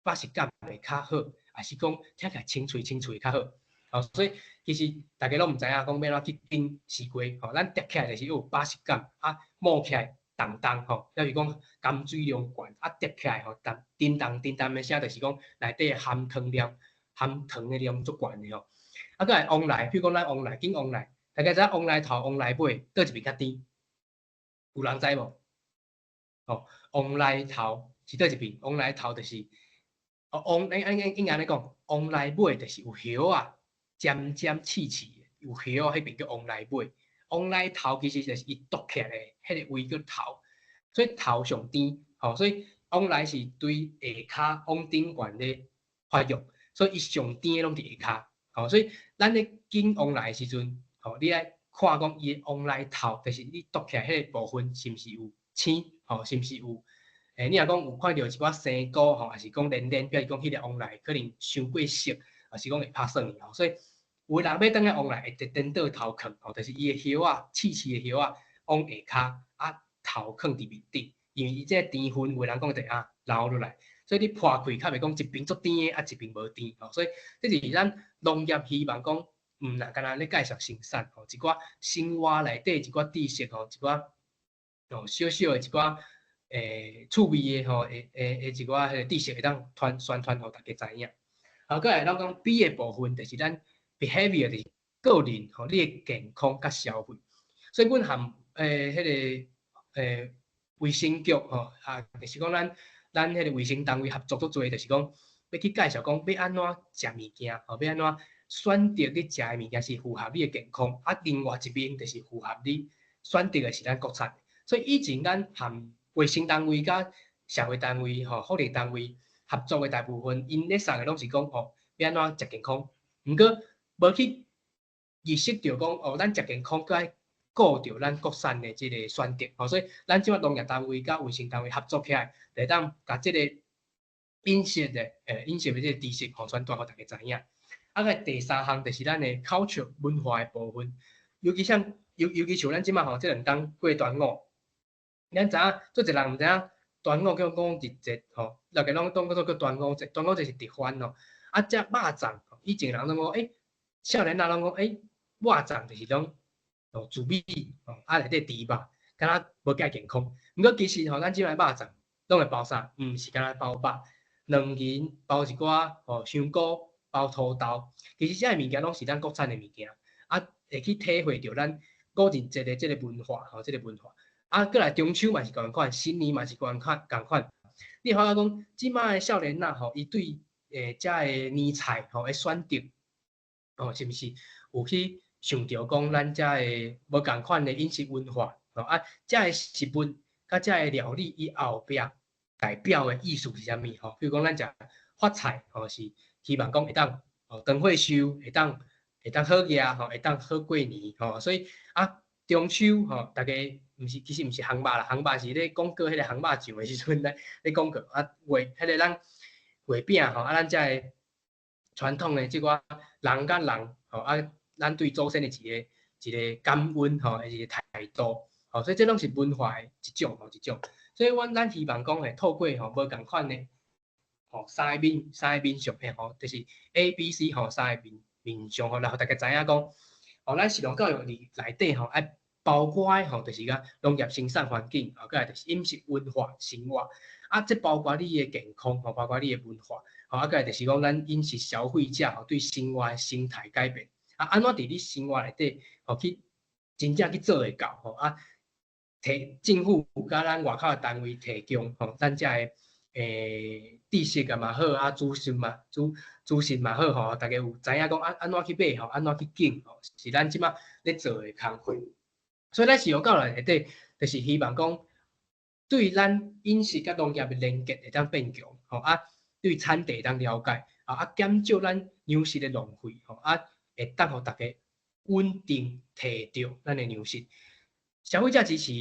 把濕感會較好，抑是講聽起來清脆清脆較好？吼，所以其實大家攏毋知影講欲按怎去揀西瓜，吼，咱摘起來就是有把濕感，啊，摸起來重重吼，抑是講含水量懸，啊，摘起來吼，重叮當叮當的聲，就是講內底含糖量、含糖的量足懸的吼。啊，閣來旺來，比如講咱旺來，揀旺來，大家知影旺來頭、旺來尾，佗一邊較甜？有人知無？吼，旺來頭是佗一邊？旺來頭就是，哦，旺，應該按呢講，旺來尾就是有葉仔，尖尖刺刺的，有葉仔彼邊叫旺來尾。旺來頭其實就是伊剁起來的彼个位叫頭，所以頭上甜，吼，所以旺來是對下跤往頂懸咧發育，所以伊上甜的攏佇下跤，吼，所以咱咧揀旺來的時陣，吼，你愛看講伊的旺來頭，就是你剁起來彼个部分是毋是有青，吼，是毋是有？你若講有看著一寡生菇，吼，抑是講黏黏，比如講彼个旺來可能傷過熟，抑是講會拍酸去，吼，所以有的人買轉來旺來會顛倒頭囥，吼，就是伊的葉仔，刺刺的葉仔往下跤，啊頭囥佇面頂，因為伊這個甜分有的人講會啊流落來，所以你破開較袂講一邊足甜的，啊一邊無甜，吼，所以這是咱農業希望講，毋但干焦咧介紹生產，吼，一寡生活內底一寡知識，吼，一寡吼小小的一寡趣味的吼，的一寡彼個知識會當傳宣傳予大家知影。好，閣來咱講 B 的部分，就是咱 behavior，就是個人吼，你的健康佮消費。所以阮含彼个衛生局吼，啊，就是講咱彼個衛生單位合作足濟，就是講欲去介紹講欲按怎食物件，吼，欲按怎選擇你食的物件是符合你的健康，啊，另外一面就是符合你選擇的是咱國產。所以以前咱含衛生單位佮社會單位吼、福利單位合作的大部分，𪜶咧送的攏是講吼，欲按怎食健康，毋過無去意識著講哦，咱食健康閣愛顧著咱國產的這個選擇，吼，所以咱這擺農業單位佮衛生單位合作起來，會當共這個飲食的這個知識吼傳達予大家知影。啊，閣第三項就是咱的 culture 文化的部分，尤其像咱這擺吼，這兩冬過端午，咱知影足濟人毋知影端午叫五日節吼，大家攏當做叫端午節，端午節是著番吼。啊，這肉粽，以前人攏講，欸，少年仔攏講，欸，肉粽就是種哦，自美吼，啊內底豬肉，敢若無介健康。毋過其實吼，咱這擺肉粽攏會包啥？毋是干焦包肉，卵仁包一寡吼香菇，包土豆。其實這个物件攏是咱國產的物件，啊，會去體會著咱五仁節的這个文化吼，這个文化。啊，閣來中秋嘛是仝款，新年嘛是仝款仝款。你會發覺講，這擺的少年仔吼，伊對遮个年菜吼的選擇，吼，是毋是有去想著講咱遮个無仝款的飲食文化？吼啊，遮个食物佮遮个料理，伊後壁代表的意思是啥物？吼，比如講咱食發菜，吼，是希望講會當吼長歲壽，會當好額，吼，會當好過年，吼，所以啊，中秋吼，大家毋是其實毋是烘肉啦，烘肉是咧廣告彼个烘肉醬的時陣咧咧廣告啊，月彼个咱月餅吼，啊，咱遮个傳統的這寡人佮人吼，啊，咱對祖先的一个一个感恩吼，一个態度，吼，所以這攏是文化的一種吼一種。所以阮咱希望講會透過吼無仝款的吼三个面向的吼，就是 A、B、C 吼三个面向吼，來予大家知影講，吼，咱食農教育佇內底吼愛包括的吼，就是講農業生產環境，吼，閣來就是飲食文化生活，啊，這包括你的健康吼，包括你的文化，吼，啊，閣來就是講咱飲食消費者吼對生活的生態改變，啊，按怎佇你生活內底吼去真正去做會到吼，啊，提政府佮咱外口的單位提供吼，咱遮的知識啊嘛好，啊，資訊嘛好吼，大家有知影講按怎去買吼，按怎去揀吼，是咱這擺咧做的工課。所以咱食農教育內底，就是希望講對咱飲食佮農業的連結會當變強，吼啊，對產地會當了解，啊，減少咱糧食的浪費，吼啊，會當予大家穩定提著咱的糧食。消費者支持，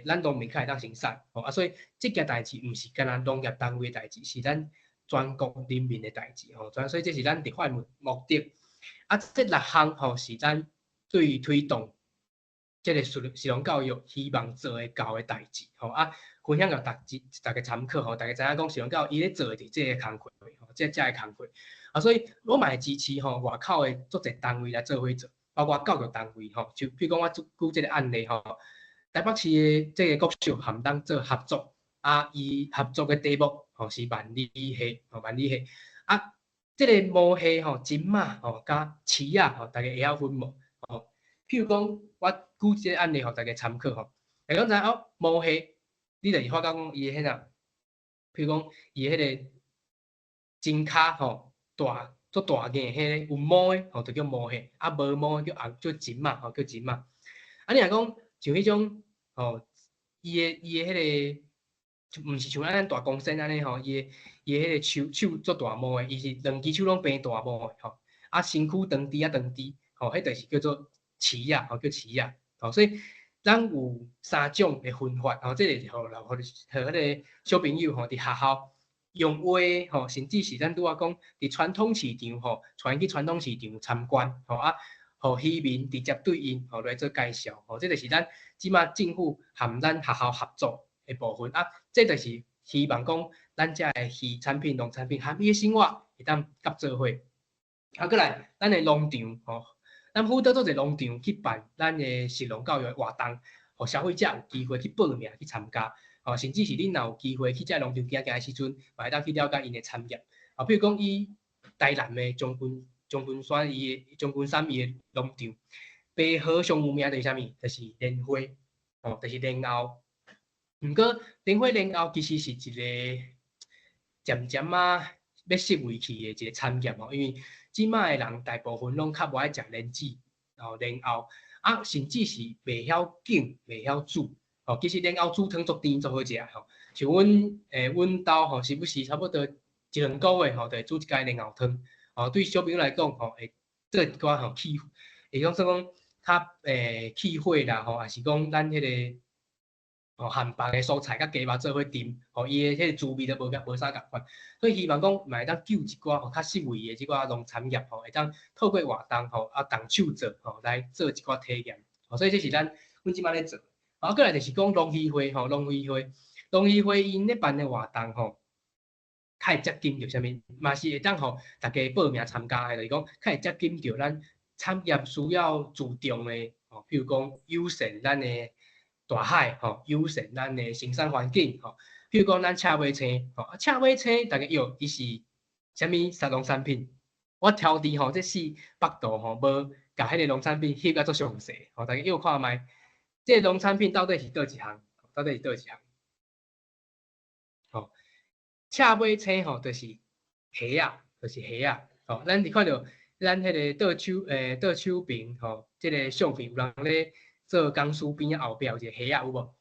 咱農民較會當生產，吼啊，所以這件代誌毋是干焦農業單位的代誌，是咱全國人民的代誌，吼，所以這是咱立法的目的。啊，這六項吼是咱對推動這个食農教育希望做會到的代誌，吼啊，分享予大家參考，吼，大家知影講食農教育伊咧做的是這个工課，吼，這个工課。啊，所以我嘛會支持吼外口的足濟單位來做伙做，包括教育單位吼，就比如講我舉這个案例吼，台北市的這个國小含咱做合作，啊，伊合作的題目吼是萬里蟹，吼萬里蟹，啊，這个毛蟹吼、金仔吼、佮刺仔吼，大家會曉分無？吼，譬如講，我舉這个案例予大家參考吼，會講知哦，毛蟹，你就是發覺講伊的彼個，譬如講伊的彼个前跤吼，大足大硬，彼个有毛的吼，就叫毛蟹，啊無毛的叫啊叫金仔吼，叫金仔。啊，你若講像彼種吼，伊的彼个，毋是像咱大公鉎按呢吼，伊的彼个手足大毛的，伊是兩支手攏變大毛的吼，啊身軀長豬仔長豬，吼，彼就是叫做刺仔，吼叫刺仔，吼，所以咱有三種的分法，吼，這个是予彼个小朋友吼佇學校用畫吼，甚至是咱拄仔講佇傳統市場吼，帶𪜶去傳統市場參觀，吼啊，予漁民直接對𪜶吼來做介紹，吼，這就是咱這擺政府含咱學校合作的部分，啊，這就是希望講咱遮的漁產品、農產品含伊的生活會當合做伙。啊，閣來咱的農場吼，咱輔導足濟農場去辦咱的食農教育的活動，予消費者有機會去報名去參加，吼，甚至是恁若有機會去遮農場行行的時陣，嘛會當去了解𪜶的產業。啊，比如講以台南的將軍山伊的將軍山伊的農場。白河上有名就是啥物？就是蓮花，吼，就是蓮藕。毋過蓮花蓮藕其實是一個漸漸仔欲式微去的一個產業吼，因為這擺的人大部分攏較無愛食蓮子，吼蓮藕，啊，甚至是袂曉揀，袂曉煮。吼，其實蓮藕煮湯足甜足好食吼。像阮兜吼，時不時差不多一兩個月吼，就會煮一擺蓮藕湯。吼，對小朋友來講吼，會做一寡吼氣，會講算講較氣血啦吼，抑是講咱彼個吼漢飯的蔬菜佮雞肉做伙燉，吼伊的彼個滋味都無啥仝款。所以希望講嘛會當救一寡吼較式微的這寡農產業吼，會當透過活動吼啊動手做吼來做一寡體驗。吼，所以這是阮這擺咧做。啊，過來就是講農漁會吼，農漁會𪜶咧辦的活動吼，較會接近著啥物，嘛是會當予大家報名參加的，就是講較會接近著咱產業需要注重的吼，譬如講友善咱的大海吼，友善咱的生產環境吼，譬如講咱赤尾青吼，啊赤尾青逐家藥伊是啥物農產品？我挑佇吼這四北圖吼，無共彼个農產品翕甲足詳細，吼，逐家藥看覓。這個農產品到底是佗一項？到底是佗一項？吼，赤尾青吼，就是蝦仔，就是蝦仔。吼，咱佇看著咱彼个倒手邊吼，這个相片有人咧做公司邊仔後壁有一個蝦仔有無？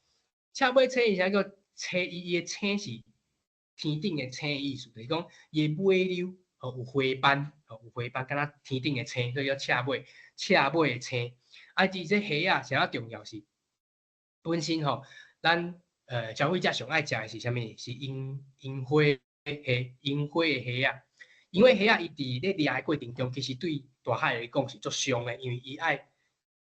赤尾青伊啥叫青？伊的青是天頂的星的意思，就是講伊的尾溜吼有花斑，吼有花斑，敢若天頂的星，所以叫赤尾的青。啊，佇這蝦仔啥重要是本身吼，咱消費者上愛食的是啥物？是櫻花蝦，櫻花的蝦仔。因為蝦仔伊佇咧掠的過程中，其實對大海來講是足傷的，因為伊愛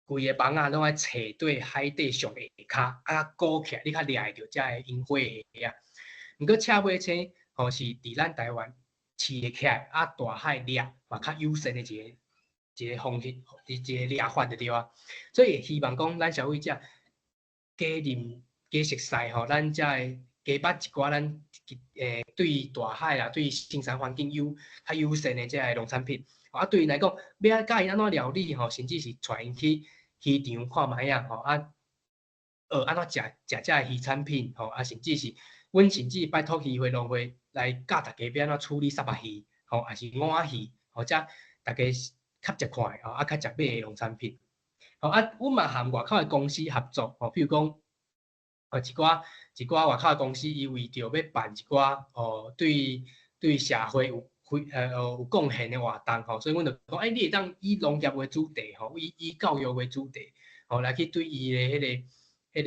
規个網仔攏愛揣對海底上下跤，啊鼓起來，你較掠會著遮个櫻花蝦仔。毋過赤尾青吼是佇咱台灣飼會起來，啊大海掠嘛較友善的一個方式，一個掠法就對啊。所以希望講咱消費者加認加熟悉吼，咱才會加捌一寡咱對大海啦，對生產環境有較友善的這个農產品。啊，對𪜶來講，欲愛教𪜶按怎料理吼，甚至是帶𪜶去漁場看覓仔吼，啊，學按怎食食這个漁產品吼，啊，甚至是阮甚至拜託漁會農會來教大家欲按怎處理虱目魚吼，抑是午仔魚，吼，遮大家較食看的吼，啊，較食買的農產品。吼啊，阮嘛和外口的公司合作吼，譬如講，一寡外口的公司，伊為著欲辦一寡吼，對社會有貢獻的活動吼，所以阮就講，欸，你會當以農業為主題吼，以教育為主題，吼，來去對伊的彼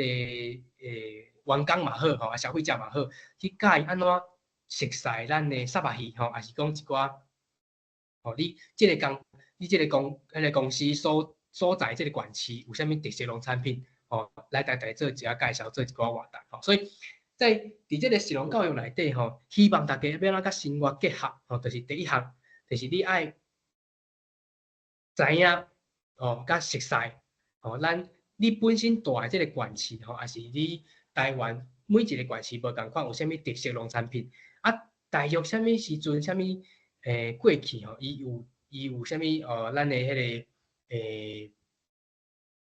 個員工嘛好吼，啊消費者嘛好，去教伊按怎熟悉咱的虱目魚吼，抑是講一寡，吼，你這個公司所在這個縣市有啥物特色農產品，吼，來大家做一下介紹，做一寡活動吼。所以在佇這個食農教育內底吼，希望大家欲按怎佮生活結合吼，就是第一項，就是你愛知影吼，佮熟悉吼，咱你本身住的這個縣市吼，抑是你台灣每一個縣市無仝款有啥物特色農產品，啊，大約啥物時陣，啥物過去吼，伊有啥物咱的彼个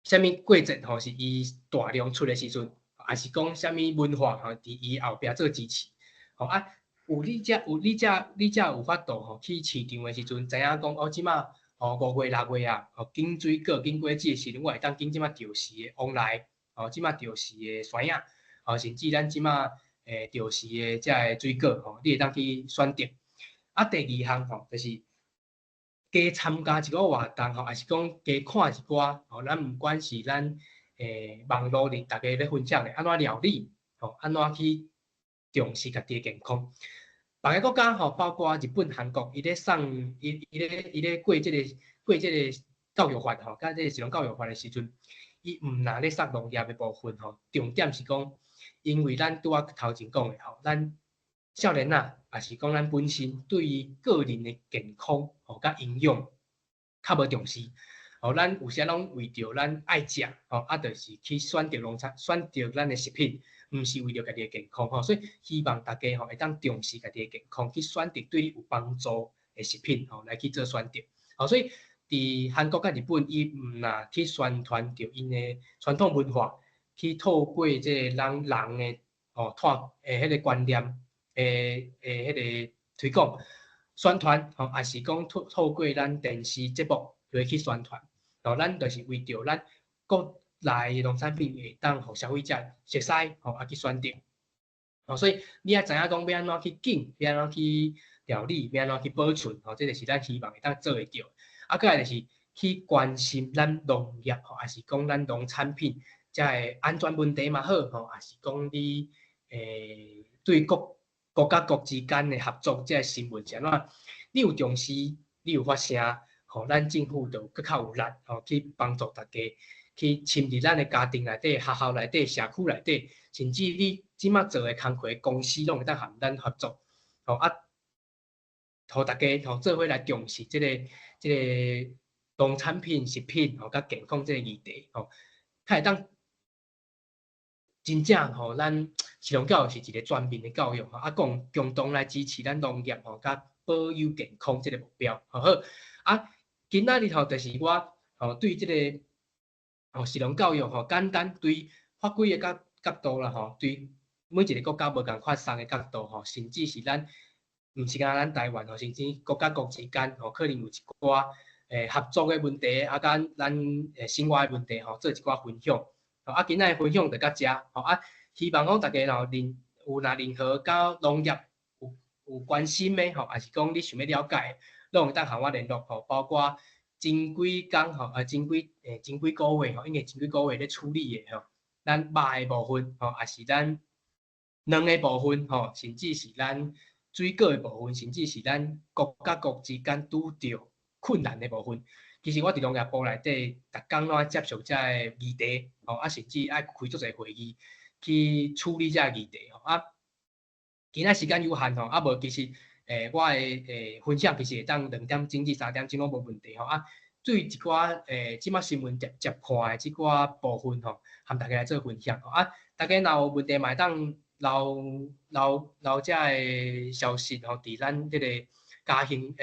啥物過節吼，是伊大量出的時陣，抑是講啥物文化吼，佇伊後壁做支持，吼啊，有你才有法度吼，去市場的時陣，知影講哦，這擺吼5月6月啊，吼揀水果、揀果子的時陣，我會當揀這擺著時的旺來，吼這擺著時的山仔，吼甚至咱這擺著時的這个水果吼，你會當去選擇。啊，第二項吼，就是加參加一個活動吼，抑是講加看一寡吼，咱毋管是咱網路裡大家咧分享的，按怎料理吼，按怎去重視家己的健康。別个國家吼，包括日本、韓國，伊咧送伊伊咧伊咧過這個教育法吼，佮這個食農教育法的時陣，伊毋若咧送農業的部分吼，重點是講，因為咱拄仔頭前講的吼，咱少年仔，抑是講咱本身對於個人的健康吼佮營養較無重視，吼，咱有時攏為著咱愛食吼，啊，就是去選擇農產，選擇咱的食品，毋是為著家己的健康吼，所以希望大家吼會當重視家己的健康，去選擇對你有幫助的食品吼來去做選擇。吼，所以佇韓國佮日本，伊毋若去宣傳著𪜶的傳統文化，去透過這个人人的吼拓的彼个觀念的的彼个推廣宣傳吼，抑是講透過咱電視節目來去宣傳，吼，咱就是為著咱國內的農產品會當予消費者熟悉吼，啊去選擇。吼，所以你愛知影講欲按怎去揀，欲按怎去料理，欲按怎去保存，吼，這個是咱希望會當做會著。啊，閣來就是去關心咱農業吼，抑是講咱農產品遮个安全問題嘛好吼，抑是講你對國國佮國之間的合作，這个新聞是按怎？你有重視，你有發聲，吼，咱政府就閣較有力吼，去幫助大家去深入咱的家庭內底、學校內底、社區內底，甚至你這馬做的工課公司攏會當和咱合作，吼啊，予大家吼做伙來重視這個農產品、食品吼，佮健康這个議題吼，較會當真正吼，咱食農教育是一個全面的教育吼，啊，共同來支持咱農業吼，佮保有健康這個目標，好好。啊，今仔日吼，就是我吼對這個吼食農教育吼，簡單對法規的角度啦吼，對每一個國家無仝款送的角度吼，甚至是咱毋是干焦咱台灣吼，甚至國佮國之間吼，可能有一寡合作的問題，啊，佮咱生活的問題吼，做一寡分享。啊，今仔日分享就到遮，吼啊，希望講大家若任有若任何佮農業有關心的吼，抑是講你想欲了解，攏會當和我聯絡吼，包括前幾工吼，啊前幾個月吼，應該前幾個月咧處理的吼，咱肉的部分吼，抑是咱卵的部分吼，甚至是咱水果的部分，甚至是咱國佮國之間拄著困難的部分。其實我佇農業部內底，逐工攏愛接觸這个議題，吼啊，甚至愛開足濟會議去處理這个議題，吼啊。今仔時間有限吼，啊無其實我的分享其實會當2點鐘至3點鐘攏無問題吼啊。對一寡這馬新聞接接看的這寡部分吼，和大家來做分享吼啊。大家若有問題嘛會當留這个消息吼，佇咱這個嘉興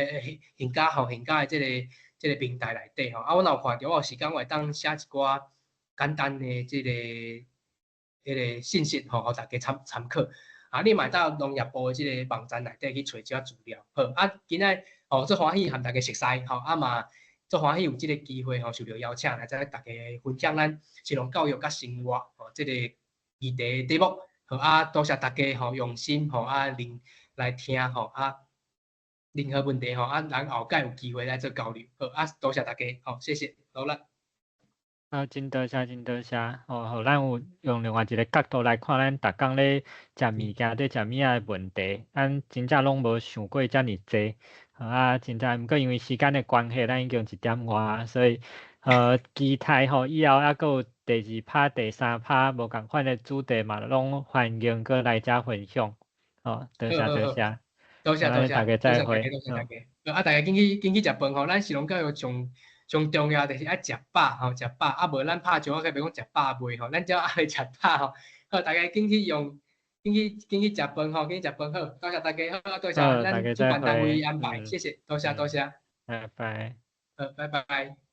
現家吼現家的這個平台內底吼，啊，我若有看著，我有時間我會當寫一寡簡單的這個信息吼，予大家參考。啊，你嘛會當農業部的這個網站內底去揣這資料。好，啊，今仔吼足歡喜和大家熟似吼，啊嘛足歡喜有這個機會吼，受著邀請來遮大家分享咱食農教育佮生活吼這個議題題目。好啊，多謝大家吼用心吼啊，聆來聽吼啊。任何問題吼，啊，咱後擺有機會來做交流。好，啊，多謝大家，好，謝謝，好啦。啊，真多謝，真多謝，吼，予咱有用另外一個角度來看咱逐工咧食物件，咧食物仔的問題，咱真正攏無想過遮爾濟。啊，真正，毋過因為時間的關係，咱已經一點外，所以期待吼以後猶閣有第二趴、第三趴無仝款的主題嘛，攏歡迎閣來遮分享。好，多謝多謝。多謝多謝，大家再會。多謝大家。啊，大家緊去緊去食飯吼，咱食農教育上上重要就是愛食飽吼，食飽啊無咱拍石仔較袂講食飽未吼，咱只愛食飽吼。好，大家緊去用，緊去緊去食飯吼，緊去食飯好。多謝大家好，多謝咱主辦單位安排，謝謝，多謝多謝。拜拜。好，拜拜。